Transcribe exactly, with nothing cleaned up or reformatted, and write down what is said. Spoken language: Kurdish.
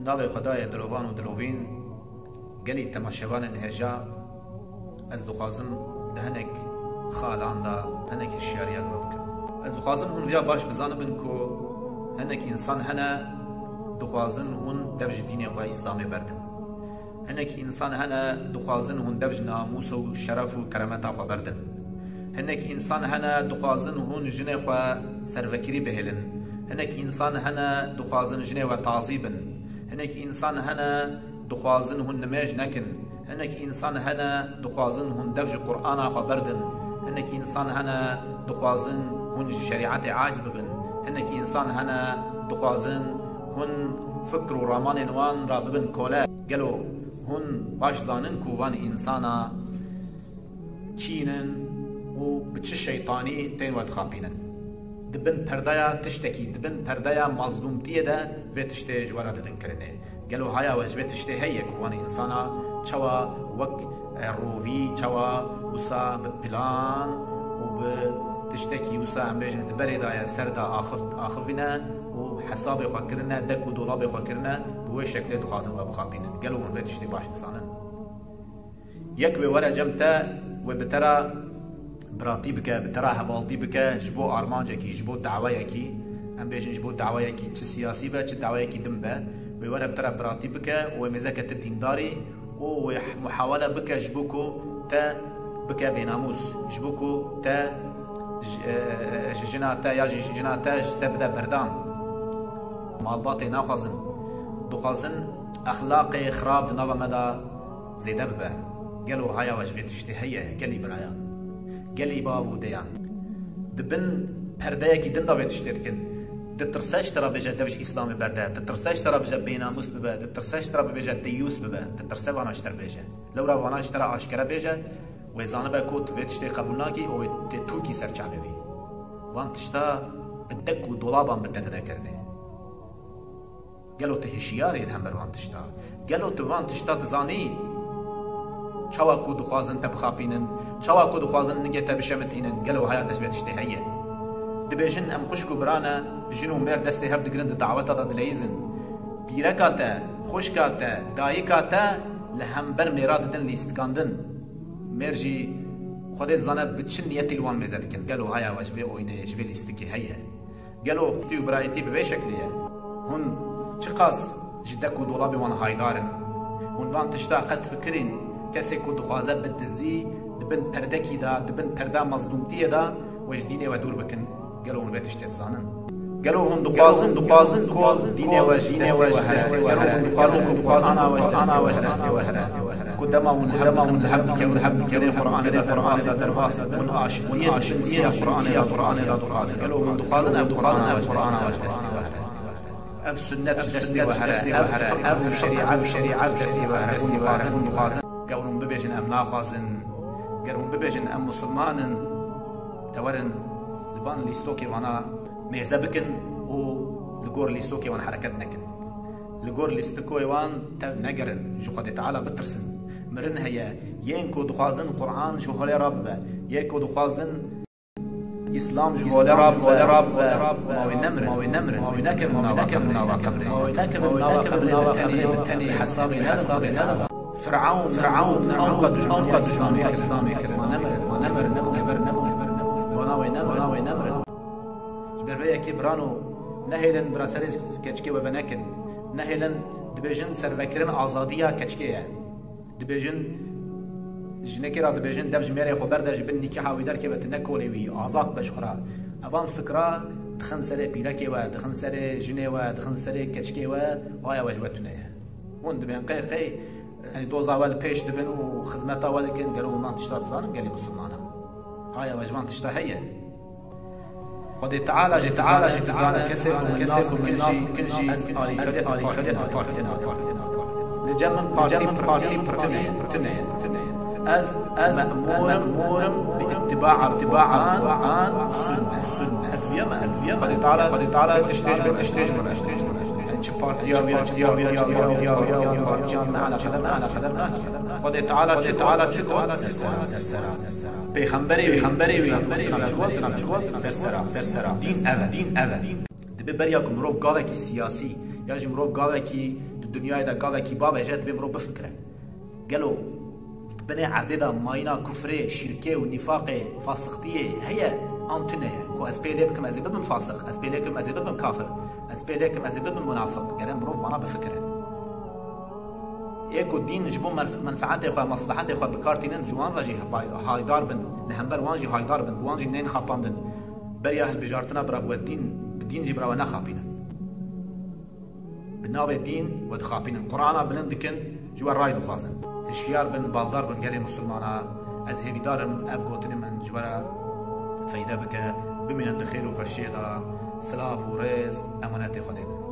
Navê Xwedayê dilovan û dilovîn, gelî temaşevanên hêja, ez dixwazim di hinek xalan de hinek hişyariya li we bikim. Ez dixwazim hûn vêya baş bizanibin ku hinek însan hene dixwazin hûn dev ji dînê xwe Îslamê berdin. Hinek însan hene dixwazin hûn dev ji namûs û şeref û keremeta xwe berdin. Hinek însan hene dixwazin hûn jinê xwe servekirî bihêlin. Hinek însan hene dixwazin jinê we tazî bin. Hinek însan hene dixwazin hûn nimêj nekin. Hinek însan hene dixwazin hûn dev ji Qur'ana xwe berdin. Hinek însan hene dixwazin hûn ji şerîetê aciz bibin. Hinek însan hene dixwazin hûn fikr û ramanên wan re bibin kole. Gelo hûn baş zanin ku van însana kî nin û bi çi şeytanî tên we dixapînin? Di bin perdeya tiştekî, di bin perdeya mazlûmtiyê de vê tiştê ji we re didin kirinê. Gelo haya we ji vê tiştê heye ku wan însana çawa wek, e, rovî, çawa wisa bi plan û bi tiştekî wisa em bêjin di berê de ye ser de axif-, axivîne û hesabê xwe kirine, dek û dolabê xwe kirine, bi wê şeklê dixwazin we bixapînin? Gelo hûn vê tiştê baş dizanin? Yek wê were cem te, wê bi te re biratî bike, bi te re hevaltî bike, ji bo armancekî, ji bo daweyekî, em bêjin ji bo daweyekî çi siyasî be, çi daweyekî din be, wê were bi te re biratî bike û wê mêze ke tu dîndarî û wê muhawele bike ji bo ku te bike bênamûs, ji bo ku te ji, e, e, e, ji jina te ya jî jina te ji te bide berdan. Malbatê naxwazin, dixwazin exlaqê xirab di nava me de zêde bibe. Gelo haya we ji vê tiştê heye, gelî birayan, gelî bav û deyan? Di bin perdeyekî din de vê tiştê dikin. Ditirse ji te re bêje dev ji Îslamê berde, ditirse ji te re bêje bênamûs bibe, ditirse ji te re bibêje deyûs bibe, ditirse vana ji te re bêje. Lewra vana ji te re aşkere bêje, wê zanibe ku tu vê tiştê qebûl nakî û wê tê tûkî ser çavê wî. Van tişta bi dek û dolaban bi te dide kirinê. Gelo tu hişyar î li hember van tişta? Gelo tu van tişta dizanî? Çawa ku dixwazin te bixapînin, çawa ku dixwazin nigê te bişemitînin, gelo haya te ji vê tiştê heye? Dibêjin, em xwişk û bira ne, jin û mêr destê hev digirin di daweta de dileyîzin. Pîreka te, xwişka te, dayika te li hember mêra didin lîstikandin. Mêr jî Xwedê dizane bi çi niyetî li wan mêze dikin. Gelo haya we ji vê oyneyê, ji vê lîstikê heye? Gelo xwişkî û birayetî bi vê şeklê ye? Hûn çiqas ji dek û dolabê wan haydar in? Hûn van tişta qet fikirîn? Kesê ku dixwaze bi dizî di bin perdekî de, di bin perda mezlûmtiyê de we ji dînê we dûr bikin, gelo hûn vê tiştê dizanin? Gelo hûn dixwazin, dixwazin ku dînê we ji destê we here? Gelo hûn dixwazin ku Qur'ana we ji destê we here? Ku dema hûn li hev dixin, li hev dikevin, hev dikevin, Qur'anê de derbas, derbas, hûn aşitiyê dikin, siya Qur'anê de, Qur'anê de dixwazin. Gelo hûn dixwazin, ev Qur'ana we ji destê we here? Ev sunnet ji destê we here, ev fiqh, ev şerîet, ev şerîet ji destê we here. Hûn dixwazin, hûn dixwazin. Ger hûn bibêjin, em naxwazin. Ger hûn bibêjin, em musulman in, de werin li van lîstokê vana mêze bikin û li gor lîstokê wan hereket nekin. Li gor lîstikoyê wan tev negerin, ji Xwedê Teala bitirsin. Mirin heye, yên ku dixwazin Qur'an ji holê re bibe, yên ku dixwazin Îslam ji holê re bibe, ma wê nemirin, ma wê nemirin, ma wê nekevin nava qebrê, ma wê nekevin nava qebrê, bi tenê, bi tenê hesabê, hesabê ne. Firavun, Firavun, ew qas dijmin, ew qas dijmin Îslamê kir, Îslamê kir, ma nemirin, ma nemirin, nebû, geber nebû, vana wê nemirin, vana wê nemirin. Ji ber vê yekê birano, nehêlin bira serê keçikê we venekin. Nehêlin, dibêjin servekirin azadiya keçikê ye. Dibêjin, jinekê re dibêjin, dev ji mêrê xwe berde, ji bin nîkiha wî derkeve, tu ne kolê wî, azad be ji xwe re. Evan fikra dixin serê pîrekê we, dixin serê jinê we, dixin serê keçikê we, haya we ji we tune ye. Hûn dibên qey qey, yanî doza we li pêş dibin û xizmeta we dikin, gelo hûn van tişta dizanin, gelî misilman e? Haya we ji van tişta heye? Xwedê Teala jî, Teala jî dizane, kesê ku min nas dikin jî, ez alîkariyê tu partî nakim. Li cem min partî, partî, partî tune ye, tune ye, tune ye. Ez, ez me'mûr im bi îtibaa Qur'an, Qur'an, sunne, sunne. Ev ye me, ev ye me. Xwedê Teala, Xwedê Teala tiştê ji, tiştê ji min re. Çi partiya wî, çi partiya wî, çi partiya wî, partiyan me eleqedar, eleqedar nake. Xwedê Teala çi, Teala çi got? Sersera, sersera. Pêxemberê wî, pêxemberê wî, selam çi got, selam çi got? Sersera, sersera. Dîn ev e, dîn ev e. Dibe beriya ku mirov gavekî siyasî ya jî mirov gavekî di Dinyayê de gavekî bavêje, divê mirov bifikire. Gelo binê erdê de mayîna kufrê, şîrkê û nîfaqê, fasiqtiyê heye an tune ye? Ku ez pê lê bikim, ez ê bibim fasiq, ez pê lê bikim, ez ê bibim kafir, ez pê lê bikim, ez ê bibim munafiq. Gere mirov vana bifikire. Ê ku dîn ji bo merf-, menfeetê xwe, meslehetê xwe bi kar tînin, ji wan re jî hay-, haydar bin, li hember wan jî haydar bin, bi wan jî nên xapandin. Beriya hilbijartina bira we dîn, bi dîn jî bira we nexapînin. Bi navê dîn we dixapînin. Qur'ana bilind dikin, ji we ray dixwazin. Hişyar bin, baldar bin gelê misilmana. Ez hêvîdar im ev gotinê min ji we re feyde bike. Bimînin di xêr û xweşiyê de. Silav û rêz emanetê Xwedê bin.